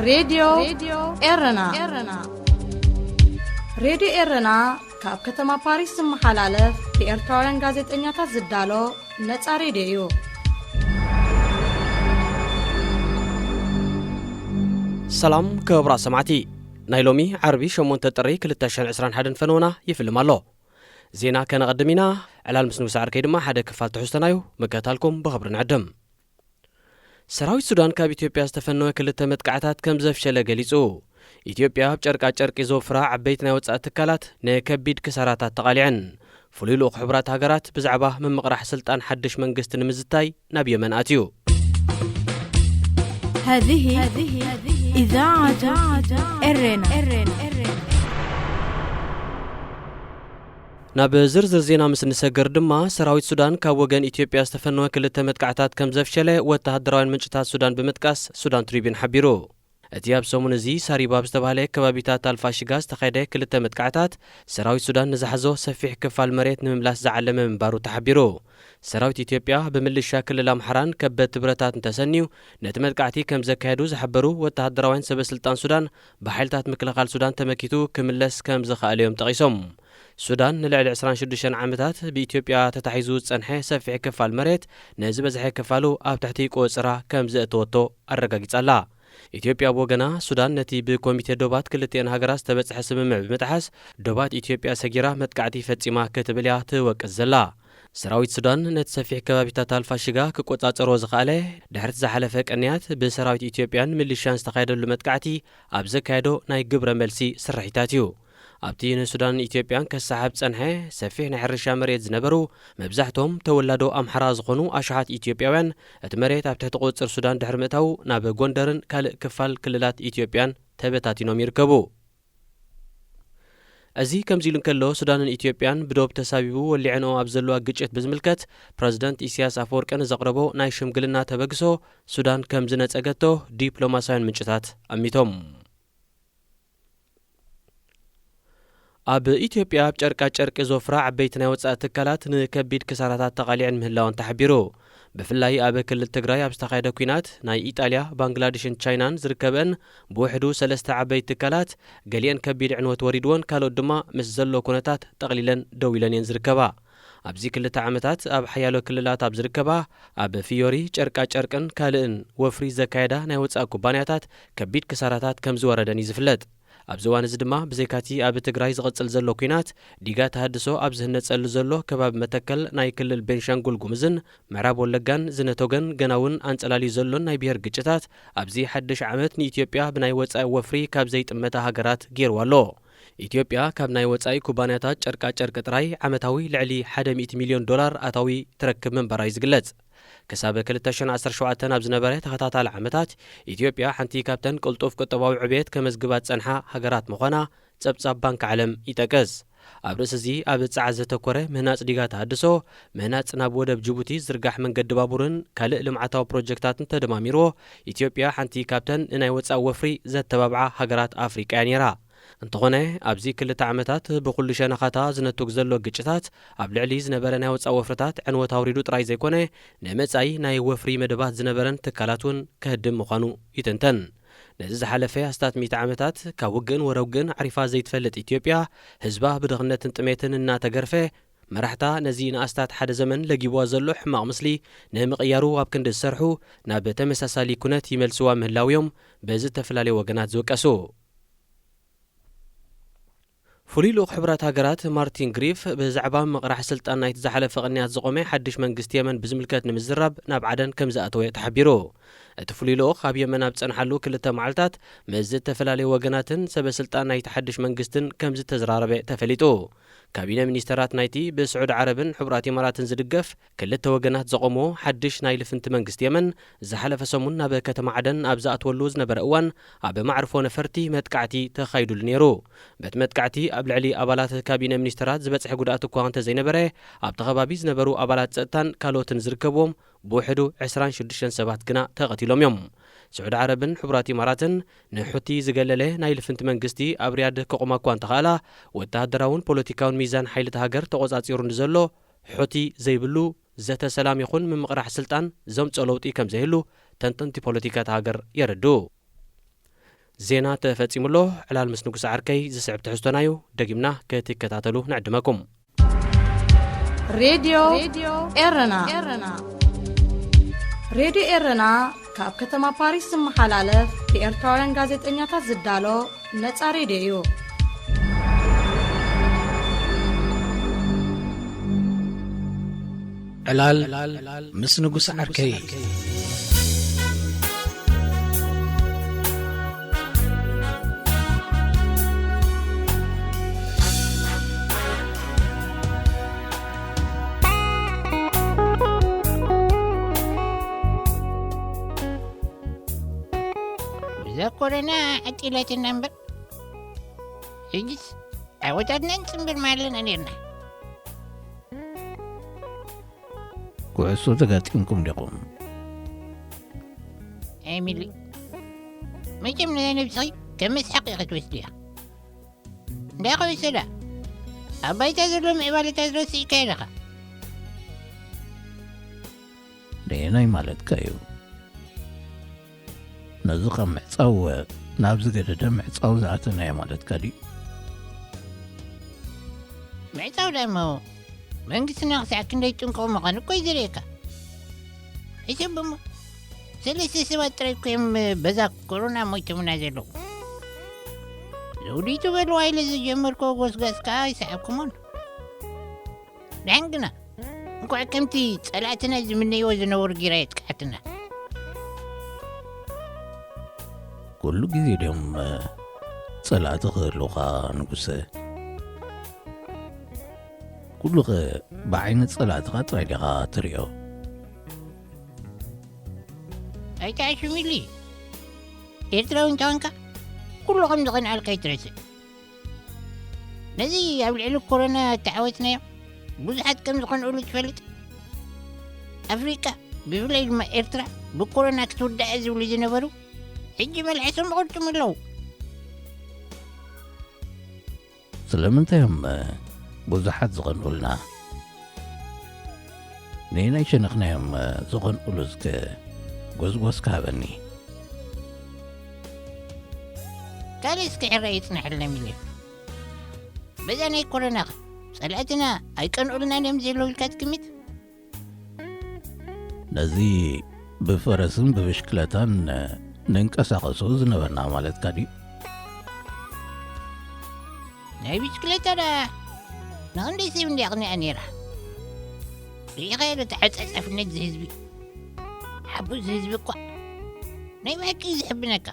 ሬድዮ ኤረና። ሬድዮ ኤረና ካብ ከተማ ፓሪስ ዝመሓላለፍ ብኤርትራውያን ጋዜጠኛታት ዝዳሎ ነጻ ሬድዮ እዩ። ሰላም ክቡራት ሰማዕቲ፣ ናይ ሎሚ ዓርቢ ሸሞንተ ጥሪ ክልተ ሽሕን ዕስራን ሓደን ፈነወና ይፍልም ኣሎ። ዜና ከነቐድም ኢና። ዕላል ምስ ንጉስ ዓርከይ ድማ ሓደ ክፋል ትሕዝቶና እዩ። ምክትታልኩም ብኽብሪ ንዕድም። ሰራዊት ሱዳን ካብ ኢትዮጵያ ዝተፈነወ ክልተ መጥቃዕታት ከም ዘፍሸለ ገሊጹ። ኢትዮጵያ ኣብ ጨርቃ ጨርቂ ዘወፍራ ዓበይቲ ናይ ወጻኢ ትካላት ንከቢድ ክሳራታት ተቓሊዐን። ፍሉይ ልኡኽ ሕቡራት ሃገራት ብዛዕባ ምምቕራሕ ስልጣን ሓድሽ መንግስቲ ንምዝታይ ናብ የመን ኣትዩ። هذه إذاعة إرنا. ናብ ዝርዝር ዜና ምስ እንሰግር ድማ፣ ሰራዊት ሱዳን ካብ ወገን ኢትዮጵያ ዝተፈነወ ክልተ መጥቃዕታት ከም ዘፍሸለ ወተሃደራውያን ምንጭታት ሱዳን ብምጥቃስ ሱዳን ትሪቢን ሓቢሩ። እቲ ኣብ ሰሙን እዚ ሳሪባ ኣብ ዝተባህለ ከባቢታት ኣልፋሽጋ ዝተኻየደ ክልተ መጥቃዕታት፣ ሰራዊት ሱዳን ንዝሓዞ ሰፊሕ ክፋል መሬት ንምምላስ ዝዓለመ ምንባሩ ተሓቢሩ። ሰራዊት ኢትዮጵያ ብምልሻ ክልል ኣምሓራን ከበድቲ ብረታት እንተሰንዩ ነቲ መጥቃዕቲ ከም ዘካየዱ ዝሓበሩ ወተሃደራውያን ሰበስልጣን ሱዳን፣ ብሓይልታት ምክልኻል ሱዳን ተመኪቱ ክምለስ ከም ዝኸኣለ እዮም ጠቒሶም። ሱዳን ንልዕሊ ዕስራን ሽዱሽተን ዓመታት ብኢትዮጵያ ተታሒዙ ዝጸንሐ ሰፊሕ ክፋል መሬት፣ ነዚ በዝሐ ክፋሉ ኣብ ትሕቲ ቁጽራ ከም ዘእተወቶ ኣረጋጊጻ ኣላ። ኢትዮጵያ ብወገና፣ ሱዳን ነቲ ብኮሚቴ ዶባት ክልቲኤን ሃገራት ዝተበጽሐ ስምምዕ ብምጥሓስ፣ ዶባት ኢትዮጵያ ሰጊራ መጥቃዕቲ ፈጺማ ክትብል እያ ትወቅስ ዘላ። ሰራዊት ሱዳን ነቲ ሰፊሕ ከባቢታት ኣልፋሽጋ ክቆጻጸሮ ዝኸኣለ፣ ድሕርቲ ዝሓለፈ ቅንያት ብሰራዊት ኢትዮጵያን ሚሊሻን ዝተኻየደሉ መጥቃዕቲ ኣብ ዘካየዶ ናይ ግብረ መልሲ ስርሒታት እዩ። ኣብቲ ንሱዳንን ኢትዮጵያን ከሰሓብ ጸንሐ ሰፊሕ ናይ ሕርሻ መሬት ዝነበሩ፣ መብዛሕቶም ተወላዶ ኣምሓራ ዝኾኑ ኣሽሓት ኢትዮጵያውያን፣ እቲ መሬት ኣብ ትሕቲ ቁጽጽር ሱዳን ድሕሪ ምእታዉ፣ ናብ ጎንደርን ካልእ ክፋል ክልላት ኢትዮጵያን ተበታቲኖም ይርከቡ። እዚ ከምዚ ኢሉ እንከሎ፣ ሱዳንን ኢትዮጵያን ብዶብ ተሳቢቡ ወሊዐንኦ ኣብ ዘለዋ ግጭት ብዝምልከት፣ ፕረዚደንት ኢሳያስ ኣፈወርቂ ንዘቕረቦ ናይ ሽምግልና ተበግሶ፣ ሱዳን ከም ዝነጸገቶ ዲፕሎማስያውያን ምንጭታት ኣሚቶም። ኣብ ኢትዮጵያ ኣብ ጨርቃ ጨርቂ ዘወፍራ ዓበይቲ ናይ ወጻኢ ትካላት ንከቢድ ክሳራታት ተቓሊዐን ምህላወን ተሓቢሩ። ብፍላይ ኣብ ክልል ትግራይ ኣብ ዝተኻየደ ኲናት ናይ ኢጣልያ፣ ባንግላዴሽን ቻይናን ዝርከበን ብውሕዱ ሰለስተ ዓበይቲ ትካላት፣ ገሊአን ከቢድ ዕንወት ወሪድወን፣ ካልኦት ድማ ምስ ዘሎ ኩነታት ጠቕሊለን ደው ኢለን እየን ዝርከባ። ኣብዚ ክልተ ዓመታት ኣብ ሓያሎ ክልላት ኣብ ዝርከባ፣ ኣብ ፍዮሪ፣ ጨርቃ ጨርቅን ካልእን ወፍሪ ዘካየዳ ናይ ወጻኢ ኩባንያታት ከቢድ ክሳራታት ከም ዝወረደን እዩ ዝፍለጥ። ኣብዚ እዋን እዚ ድማ ብዘይካቲ ኣብ ትግራይ ዝቕጽል ዘሎ ኲናት፣ ዲጋ ተሃድሶ ኣብ ዝህነጸሉ ዘሎ ከባቢ መተከል ናይ ክልል ቤንሻንጉል ጉምዝን ምዕራብ ወለጋን ዝነቶገን ገና እውን ኣንጸላልዩ ዘሎን ናይ ብሄር ግጭታት፣ ኣብዚ ሓድሽ ዓመት ንኢትዮጵያ ብናይ ወጻኢ ወፍሪ ካብ ዘይጥመታ ሃገራት ገይርዋ ኣሎ። ኢትዮጵያ ካብ ናይ ወጻኢ ኩባንያታት ጨርቃ ጨርቂ ጥራይ ዓመታዊ ልዕሊ ሓደ ሚእቲ ሚልዮን ዶላር ኣታዊ ትረክብ ምንባራ እዩ ዝግለጽ። ክሳብ ክልተ ሽሕን ዓሰርተ ሸውዓተን ኣብ ዝነበረ ተኸታታሊ ዓመታት፣ ኢትዮጵያ ሓንቲ ካብተን ቅልጡፍ ቁጠባዊ ዕብየት ከመዝግባ ዝጸንሓ ሃገራት ምዃና ጸብጻብ ባንክ ዓለም ይጠቅስ። ኣብ ርእሲ እዚ ኣብ ጻዕት ዘተኮረ ምህናጽ ዲጋ ተሃድሶ፣ ምህናጽ ናብ ወደብ ጅቡቲ ዝርጋሕ መንገዲ ባቡርን ካልእ ልምዓታዊ ፕሮጀክታትን ተደማሚርዎ፣ ኢትዮጵያ ሓንቲ ካብተን ንናይ ወጻኢ ወፍሪ ዘተባብዓ ሃገራት ኣፍሪቃ እያ ነይራ። እንተኾነ፣ ኣብዚ ክልተ ዓመታት ብኹሉ ሸነኻታ ዝነቱግ ዘሎ ግጭታት፣ ኣብ ልዕሊ ዝነበረ ናይ ወጻኢ ወፍርታት ዕንወት ኣውሪዱ ጥራይ ዘይኮነ፣ ንመጻኢ ናይ ወፍሪ መደባት ዝነበረን ትካላት እውን ከህድም ምዃኑ ይትንተን። ነዚ ዝሓለፈ ኣስታት ሚእቲ ዓመታት ካብ ውግእን ወረ ውግእን ዓሪፋ ዘይትፈልጥ ኢትዮጵያ፣ ህዝባ ብድኽነትን ጥሜትን እናተገርፈ፣ መራሕታ ነዚ ንኣስታት ሓደ ዘመን ለጊብዋ ዘሎ ሕማቕ ምስሊ ንምቕያሩ ኣብ ክንዲ ዝሰርሑ፣ ናብ ተመሳሳሊ ኩነት ይመልስዋ ምህላውዮም ብዝተፈላለዩ ወገናት ዝውቀሱ። ፍሉይ ልኡኽ ሕቡራት ሃገራት ማርቲን ግሪፍ ብዛዕባ ምቕራሕ ስልጣን ናይቲ ዝሓለፈ ቅንያት ዝቖመ ሓድሽ መንግስቲ የመን ብዝምልከት ንምዝራብ ናብ ዓደን ከም ዝኣተወ ተሓቢሩ። እቲ ፍሉይ ልኡኽ ኣብ የመን ኣብ ዝጸንሓሉ ክልተ መዓልታት ምስ ዝተፈላለዩ ወገናትን ሰበ ስልጣን ናይቲ ሓድሽ መንግስትን ከም ዝተዘራረበ ተፈሊጡ። ካቢነ ሚኒስተራት ናይቲ ብስዑዲ ዓረብን ሕቡራት ኢማራትን ዝድገፍ ክልተ ወገናት ዘቖምዎ ሓድሽ ናይ ልፍንቲ መንግስቲ የመን፣ ዝሓለፈ ሰሙን ናብ ከተማ ዓደን ኣብ ዝኣትወሉ ዝነበረ እዋን፣ ኣብ ማዕርፎ ነፈርቲ መጥቃዕቲ ተኻይዱሉ ነይሩ። በቲ መጥቃዕቲ ኣብ ልዕሊ ኣባላት ካቢነ ሚኒስተራት ዝበጽሐ ጉድኣት እኳ እንተዘይነበረ፣ ኣብቲ ከባቢ ዝነበሩ ኣባላት ጸጥታን ካልኦትን ዝርከብዎም ብውሕዱ ዕስራን ሽዱሽተን ሰባት ግና ተቐቲሎም እዮም። ስዑዲ ዓረብን ሕቡራት ኢማራትን ንሑቲ ዝገለለ ናይ ልፍንቲ መንግስቲ ኣብ ሪያድ ከቑማ እኳ እንተኸኣላ፣ ወተሃደራውን ፖለቲካውን ሚዛን ሓይሊ እታ ሃገር ተቖጻጺሩ ንዘሎ ሑቲ ዘይብሉ ዘተ ሰላም ይኹን ምምቕራሕ ስልጣን ዘምጽኦ ለውጢ ከም ዘይህሉ ተንተንቲ ፖለቲካ እታ ሃገር የረድኡ። ዜና ተፈጺሙ ኣሎ። ዕላል ምስ ንጉስ ዓርከይ ዝስዕብ ትሕዝቶና እዩ። ደጊምና ክትከታተሉ ንዕድመኩም። ሬድዮ ኤረና። ሬድዮ ኤረና ካብ ከተማ ፓሪስ ዝመሓላለፍ ብኤርትራውያን ጋዜጠኛታት ዝዳሎ ነጻ ሬድዮ እዩ። ዕላል ምስ ንጉስ ዓርከይ። እዛ ኮረና ዓጢላትና እምበር፣ ሕጂስ ዓወታትና ንጽንብል ማለና ነርና። ኩዕሶ ተጋጢምኩም ዲኹም? ኤሚሊ፣ መቸም ነዛ ነብስኺ ከም መስሓቕ ኢኺ ትወስድያ። እንዳ ኩዕሶ ደኣ፣ ኣብ ባይታ ዘሎ ምዕባለታት ረሲዕካዮ ዲኻ? ነየናይ ማለትካ እዩ? ነዚ ካብ ምዕጻው ናብ ዝገደደ ምዕጻው ዝኣተናዮ ማለትካ ድዩ? ምዕጻው ደኣ እሞ መንግስትና ክሳዕ ክንደይ ጥንቁቕ ምዃኑ እኮ እዩ ዘርእየካ። ሕሰብ እሞ፣ ሰለስተ ሰባት ጥራይ እኮ እዮም በዛ ኮሮና ሞይቶምና ዘለዉ። ዘውዲቱ በልዋ ኢለ ዝጀመርክዎ ጎስጓስ ከኣ ኣይሰዓብኩሞን። ደሓን ግና፣ እንኳዕ ከምቲ ጸላእትና ዝምነይዎ ዝነበሩ ጌራ የጥቅዓትና። ኩሉ ግዜ ድዮም ጸላእቲ ክህሉኻ ንጉሰ? ኩሉኸ ብዓይኒ ጸላእትኻ ጥራይ ዲኻ ትሪኦ? ኣይትዓሽም ኢሊ። ኤርትራዊ እንተኾንካ፣ ኩሉ ከም ዝቐንኣልካ ኣይትረስዕ። ነዚ ኣብ ልዕሊ ኮሮና እተዓወትናዮ ብዙሓት ከም ዝቐንኡሉ ትፈልጥ? ኣፍሪቃ፣ ብፍላይ ድማ ኤርትራ፣ ብኮሮና ክትውዳእ ዝብሉ ዝነበሩ፣ ሕጂ መልሓሶም ይቕርጥሙ ኣለዉ። ስለምንታይ እዮም ብዙሓት ዝቐንኡልና? ነየናይ ሸነኽና እዮም ዝቐንኡሉ? እስከ ጎስጎስ ክሃበኒ። ካልእ እስኪ ሕራይ ይጽናሕልና ሚልዮን። በዛ ናይ ኮሮና ጸላእትና ኣይቀንኡልናን እዮም ዘለዉ ኢልካ ትግምት? ነዚ ብፈረስን ብብሽክለታን ንንቀሳቐሶ ዝነበርና ማለትካ ድዩ? ናይ ብሽክለታ ደኣ ንኽንደይ ሰብ እንድያ ኣቕኒኣ ነይራ። ርኢኻዮ ዶ ተዓጻጻፍነት እዚ ህዝቢ? ሓቡ እዚ ህዝቢ እኳ ናይ ብሓቂ እዩ ዘሕብነካ።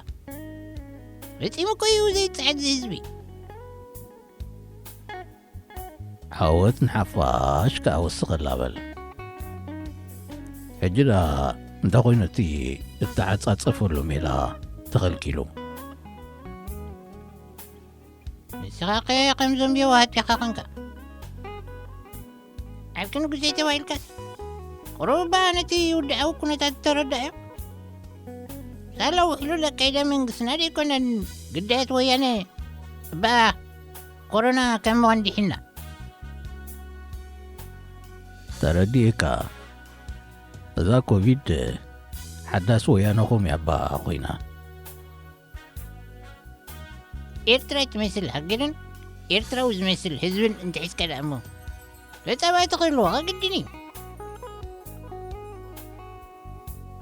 ፈጺሙ እኮ እዩ ዘይጸዓድ እዚ ህዝቢ። ዓወት ንሓፋሽ ከኣ ወስኸላ በል። ሕጂ ደኣ እንታይ ኮይኑ እቲ እተዓጻጸፈሉ ሜላ ተኸልኪሉ? ንስኻ ከ ከምዞም የዋሃት ኢኻ ኾንካ። ዓርኪ ንጉሰይ ተባሂልካስ፣ ቁሩብ እባ ነቲ ውድኣዊ ኩነታት ተረዳእዮ። ሳላ ውሕሉል ኣካይዳ መንግስትና ደይኮነን ግዳያት ወያነ እባ ኮሮና ከም ምዃን ዲሒና። ተረዲኤካ። እዛ ኮቪድ ሓዳስ ወያነኹም እያ እባ ኮይና። ኤርትራ ትመስል ሃገርን ኤርትራዊ ዝመስል ህዝብን እንተሒዝካ ደኣ እሞ ተጻባእቲ ክህልወኻ ግድን እዩ።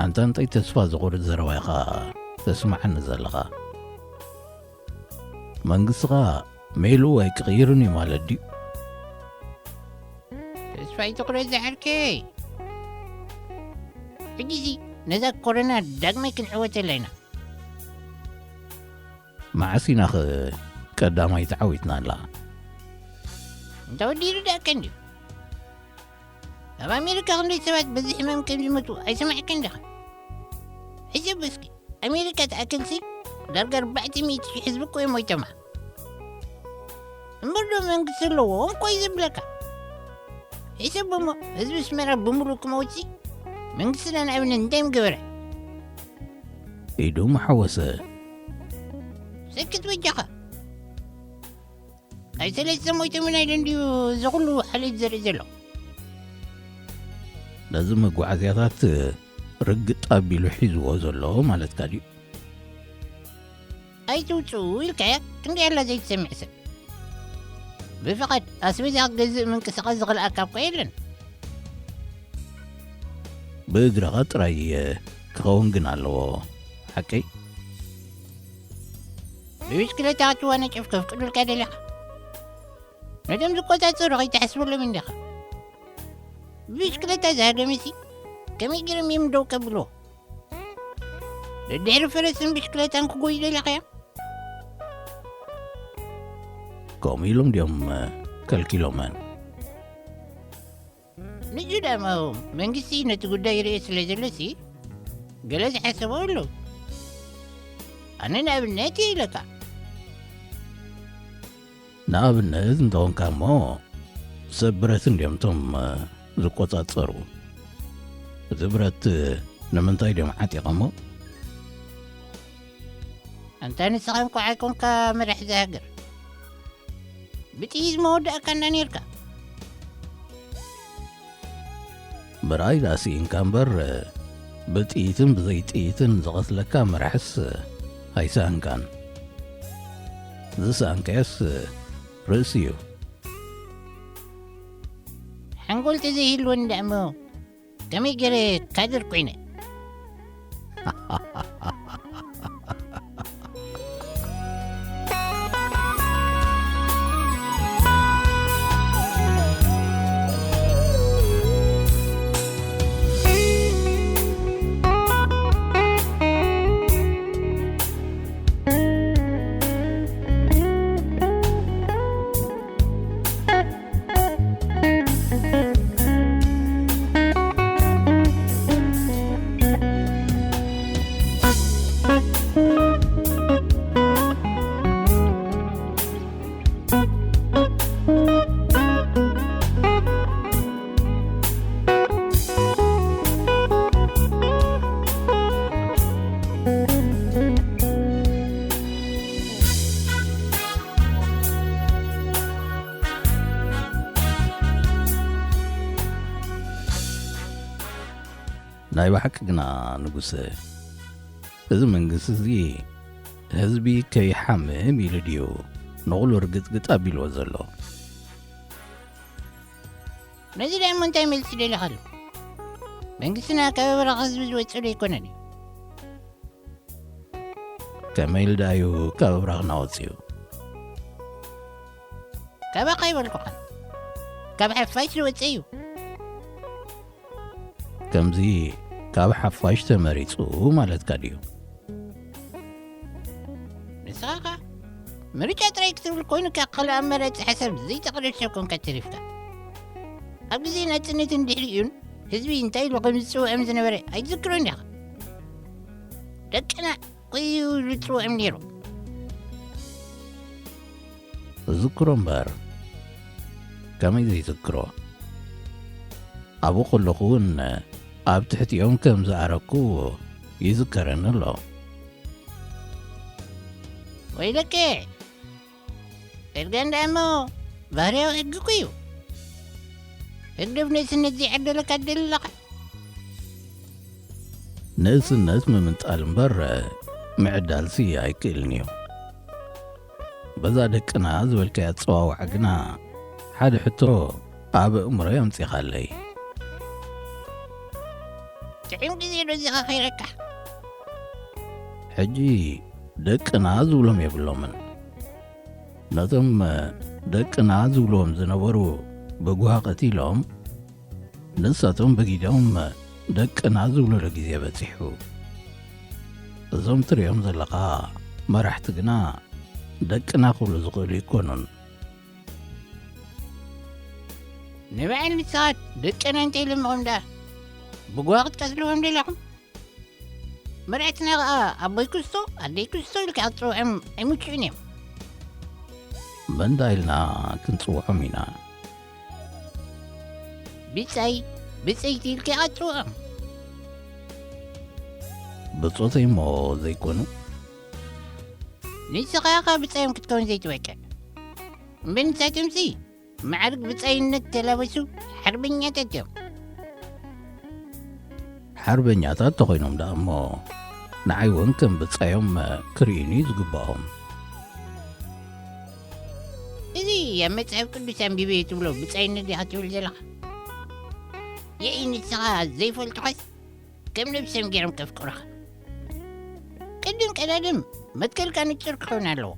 ኣንታ እንታይ ተስፋ ዝቖርጽ ዘረባ ኢኻ ተስምዓኒ ዘለኻ? መንግስትኻ ሜልኡ ኣይክቕይርን እዩ ማለት ድዩ? ተስፋ ኣይትቑረጽ ዝዓርከይ። ሕጂሲ ነዛ ኮሮና ዳግማይ ክንዕወተላ ኢና። መዓስ ኢናኸ ቀዳማይ ተዓዊትናላ? እንተወዲኡ ይርዳእካ እንድዩ። ኣብ ኣሜሪካ ክንደይ ሰባት በዚ ሕማም ከም ዝሞቱ ኣይሰማዕካን ዲኻ? ሕሰብ እስኪ፣ ኣሜሪካ ትኣክልሲ ዳርጋ ኣርባዕተ ሚእቲ ሺሕ ህዝቢ እኮ እዮም ሞይቶማ። እምበር ዶ መንግስቲ ኣለዎም እኮ እዩ ዘብለካ። ሕሰብ እሞ፣ ህዝቢ ኣስመራ ብምሉኡ ክመውትሲ መንግስትና ንኣብነት እንታይ ምገበረ? ኢዱ ምሓወሰ። ሰክት በጃኻ። ኣይ ሰለስተ ሞይቶምና ኢሉ እንድዩ እዚ ኩሉ ሓልዮት ዘርኢ ዘሎ። ነዚ መጓዓዝያታት ርግጥ ኣቢሉ ሒዝዎ ዘሎ ማለትካ ድዩ? ኣይትውፅኡ ኢልካያ ክንደይ ኣላ ዘይትሰምዕ ሰብ። ብፍቓድ ኣስቤዛ ክትገዝእ ምንቅስቓስ ዝኽልኣካ እኮ የለን። ብእግርኻ ጥራይ ክኸውን ግን ኣለዎ። ሓቀይ? ብብሽክለታ ክትዋነጨፍ ከፍቅዱልካ ደሊኻ? ነቶም ዝቆጻጸሩ ከይትሓስበሎም እንዲኻ። ብብሽክለታ ዝሃደመሲ ከመይ ገይሮም እዮም ደው ከብልዎ? ደድሕሪ ፈረስን ብሽክለታን ክጎዩ ደሊኻ እዮም? ከምኡ ኢሎም ድዮም ከልኪሎመን? ንሱ ደሞ መንግስቲ ነቲ ጉዳይ ይርኢ ስለ ዘሎሲ ገለ ዝሓሰቦ ኣሎ። ኣነ ንኣብነት እየ ኢለካ። ንኣብነት እንተኾንካ እሞ ሰብ ብረት እንድዮም እቶም ዝቆጻጸሩ። እቲ ብረት ንምንታይ ድዮም ዓጢቐሞ? ኣንታ ንስኻ እንኳዕ ኣይኮንካ መራሕ እዛ ሃገር። ብጥይት መወዳእካና ነይርካ። ምርኣይ ደኣ ስኢንካ እምበር፣ ብጥይትን ብዘይ ጥይትን ዝቐትለካ መራሕስ ኣይሰኣንካን። ዝሰኣንካዮስ ርእሲ እዩ። ሓንጎል ተዘይህልወኒ ደኣ እሞ ከመይ ገይረ ካድር ኮይነ? ናይ ብሓቂ ግና ንጉሰ፣ እዚ መንግስቲ እዚ ህዝቢ ከይሓምም ኢሉ ድዩ ንቑሉ ርግጽግጽ ኣቢልዎ ዘሎ? ነዚ ደኣ እሞ እንታይ መልሲ ደሊኻሉ? መንግስትና ካብ ብራኽ ህዝቢ ዝወጽእ ዶ ኣይኮነን እዩ? ከመይ ኢሉ ደኣ እዩ ካብ ብራኽና ወጺኡ? ካባኻ ኣይበልኩኻን። ካብ ሓፋሽ ዝወጽእ እዩ። ከምዚ ካብ ሓፋሽ ተመሪጹ ማለትካ ድዩ? ንስኻ ኸኣ ምርጫ ጥራይ ክትብል ኮይኑካ፣ ካልእ ኣማራጺ ሓሳብ ዘይተቕርብ ሰብ ኮንካ ተሪፍካ። ኣብ ግዜ ናጽነትን ድሕሪኡን ህዝቢ እንታይ ኢሉ ከም ዝጽውዖም ዝነበረ ኣይትዝክሮን ዲኻ? ደቅና እዩ ዝጽውዖም ነይሩ። እዝክሮ እምበር፣ ከመይ ዘይዝክሮ? ኣብኡ ከለኹ እውን ኣብ ትሕቲኦም ከም ዝኣረግኩ ይዝከረኒ ኣሎ። ወይለከ! ኤርጋን ደኣ እሞ ባህርያዊ ህጊ እኮ እዩ። ህግደፍ ንእስነት ዘይዓደለካ ትደሊ ኣለኻ። ንእስነት ምምንጣል እምበር ምዕዳልሲ ኣይክእልን እዩ። በዛ ደቅና ዝበልካያ ኣጸዋውዓ ግና ሓደ ሕቶ ኣብ ኣእምሮይ ኣምጺኻለይ። ጥዑም ግዜ ዶ እዚ ኸኺረካ? ሕጂ ደቅና ዝብሎም የብሎምን። ነቶም ደቅና ዝብልዎም ዝነበሩ ብጓህ ቀቲሎም፣ ንሳቶም ብጊዶም ደቅና ዝብልሉ ግዜ በጺሑ። እዞም ትርእዮም ዘለኻ መራሕቲ ግና ደቅና ክብሉ ዝኽእሉ ኣይኮኑን። ንበዓል ንስኻት ደቅና እንተኢሎምኹም ደኣ ብጓህ ክትቀትልዎም ደለኹም? መራሕትና ኸኣ ኣቦይ ክስቶ፣ ኣደይ ክስቶ ኢልካ ክትጽውዖም ኣይምችኡን እዮም። መን ደኣ ኢልና ክንጽውዖም ኢና? ብጻይ፣ ብጸይቲ ኢልካ ኢኻ ትጽውዖም። ብጾተይ እሞ ዘይኮኑ? ንስኻ ኢኻ ብጻዮም ክትከውን ዘይትበቅዕ። እምበር ንሳቶምሲ ማዕርግ ብጻይነት ተላበሱ ሓርበኛታት እዮም። ሓርበኛታት ተኾይኖም ደኣ እሞ፣ ንዓይ እውን ከም ብጻዮም ክርእዩኒ እዩ ዝግብኦም። እዚ ኣብ መጽሓፍ ቅዱስ ኣንቢበ እየ ትብሎ ብጻይነት ዲኻ ትብል ዘለኻ? የኢ ንስኻ ዘይፈልጡኻስ ከም ነብሶም ገይሮም ከፍቅሩኻ። ቅድም ቀዳድም መትከልካ ንጹር ክኸውን ኣለዎ።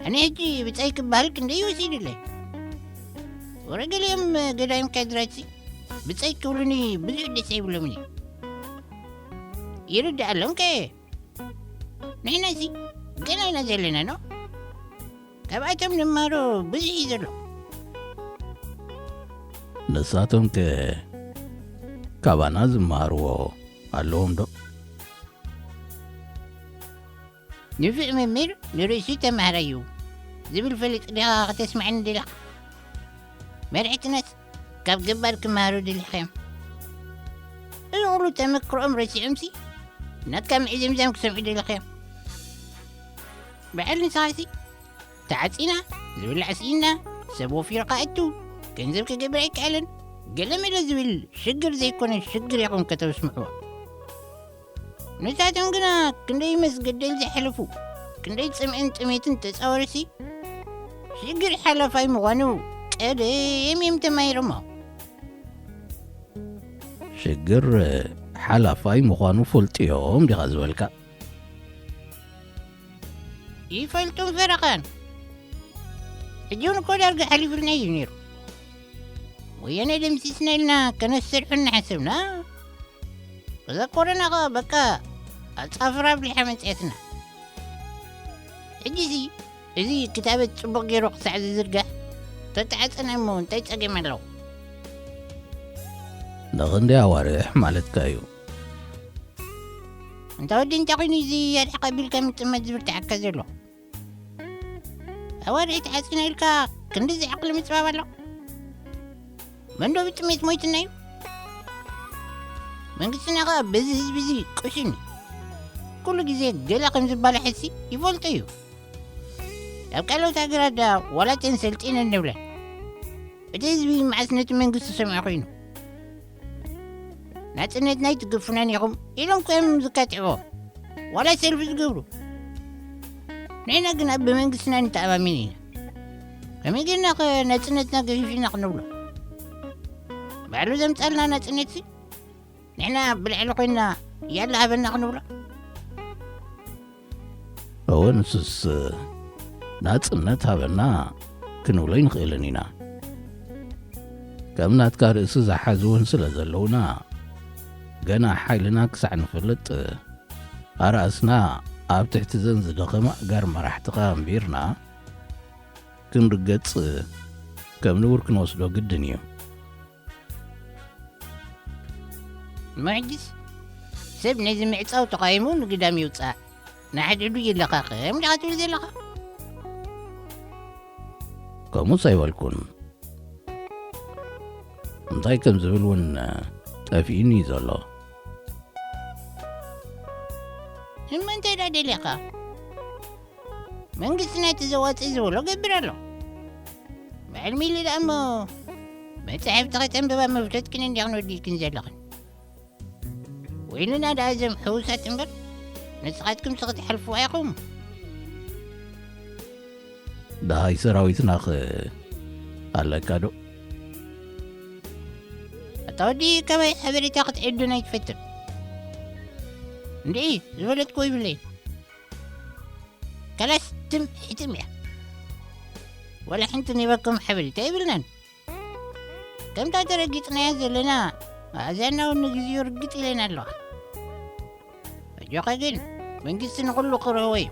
ኣነ ሕጂ ብጻይ ክበሃል ክንደይ ወሲዱለይ። ወረ ገሊኦም ገዳይም ካድራትሲ ብጻይ ክብሉኒ ብዙሕ ደስ ኣይብሎምን እዩ። ይርድኣሎም ከ ንሕናሲ ገና ኢና ዘለና ኖ። ካብኣቶም ንመሃሮ ብዙሕ እዩ ዘሎ። ንሳቶም ከ ካባና ዝመሃርዎ ኣለዎም ዶ? ንፉዕ መምህር ንርእሱ ተማሃራይ እዩ ዝብል ፈሊጥ ዲኻ ከተስምዐኒ ደሊኻ? መርሕትናስ ካብ ገባር ክመሃሩ ደሊኻ እዮም። እዚ ኩሉ ተመክሮኦም ረሲዖምሲ ናትካ ምዕዝምዛም ክሰምዑ ደሊኻ እዮም። በዓል ንስኻሲ ተዓጺና፣ ዝብላዕ ስኢና፣ ሰብ ወፊሩ ከእቱ፣ ገንዘብ ክገብር ኣይከኣለን፣ ገለመለ ዝብል ሽግር ዘይኮነ ሽግር ኢኹም ከተስምዕዎ። ንሳቶም ግና ክንደይ መስገደል ዝሓለፉ፣ ክንደይ ጽምእን ጥሜትን ተጻወርሲ፣ ሽግር ሓላፋይ ምዃኑ ቀደም እዮም ተማሂሮሞ። ሽግር ሓላፋይ ምዃኑ ፈልጡ እዮም ዲኻ ዝበልካ? ይፈልጡን ፈረቓን። ሕጂ እውን እኮ ዳርጋ ሓሊፉልና እዩ ነይሩ። ወያነ ደምሲስና ኢልና ከነሰርሑ እናሓሰብና፣ እዛ ኮረና ኸ በቃ ኣጻፍራ ኣብሊሓ መጽያትና። ሕጂሲ እዚ ክታበት ጽቡቕ ገይሩ ክሳዕ ዝዝርጋሕ ተተዓጸነ እሞ እንታይ ጸገም ኣለዎ? ንኽንደይ ኣዋርሕ ማለትካ እዩ? እንታ ወዲ እንታይ ኮይኑ እዚ ኣድሕቕ ኣቢልካ ምጥመት ዝብርትዓካ ዘሎ? ኣዋርሕ ተዓጺና ኢልካ ክንድዚ ዓቕሊ ምጽባብ ኣሎ? መንዶ ብጥሜት ሞይትና እዩ? መንግስትና ኸኣ በዚ ህዝቢ እዚ ቅሱን እዩ። ኩሉ ግዜ ገለ ከም ዝበላሕሲ ይፈልጦ እዩ። ኣብ ካልኦት ሃገራት ደኣ ዋላ እተን ሰልጢነን ንብለን። እቲ ህዝቢ መዓስ ነቲ መንግስቲ ሰምዖ ኮይኑ? ናጽነትና ኣይትገፉናን ኢኹም ኢሎም እኮ እዮም ዝካትዕዎ። ዋላ ሰልፊ ዝገብሩ። ንሕና ግን ኣብ መንግስትና ንተኣማመን ኢና። ከመይ ጌርና ኸ ናጽነትና ገፊፍና ክንብሎ? ባዕሉ ዘምጻልና ናጽነትሲ ንሕና ብልዕሊ ኮይንና ያላ ሃበና ክንብሎ? እወ፣ ንሱስ ናጽነት ሃበና ክንብሎ ኣይንኽእልን ኢና። ከም ናትካ ርእሲ ዝሓዙ እውን ስለ ዘለዉና፣ ገና ሓይልና ክሳዕ ንፈልጥ፣ ኣርኣስና ኣብ ትሕቲ ዘን ዝደኸማ ኣእጋር መራሕትኻ ኣንቢርና ክንርገጽ ከም ንቡር ክንወስዶ ግድን እዩ። እሞ ሕጂስ ሰብ ነዚ ምዕጻው ተቓይሙ ንግዳም ይውጻእ፣ ንሓድሕዱ ይለኻኸም ዲኻ ትብል ዘለኻ? ከምኡስ ኣይበልኩን። እንታይ ከም ዝብል እውን ጠፊእኒ እዩ ዘሎ። እሞ እንታይ ደኣ ደሊኻ? መንግስቲ ናይቲ ዘዋጽእ ዝበሎ ገብር ኣሎ። በዓል ሚሊ ደኣ እሞ መጻሕፍቲ ከተንብባ መፍለጥክን እንዲኽን ወዲእክን ዘለኽን። ወይልና ደኣ እዞም ሕዉሳት እምበር ንስኻትኩምሲ ክትሓልፍዋ ኢኹም። ደሃይ ሰራዊትናኸ ኣለካ ዶ? ኣታ ወዲ ካባይ ሓበሬታ ክትዕድን ኣይትፈትን። እንድዒ ዝፈለጥክዎ ይብለይ። ከላስ ትም ሕትም እያ። ዋላ ሓንቲ ኔባኩም ሓበሬታ የብልናን። ከምታ ተረጊጽናያ ዘለና ኣእዛንና እውን ንግዚኡ ርግጥ ኢለን ኣለዋ። ኣጆኻ ግን መንግስቲ ንኹሉ ክረህቦ እዩ።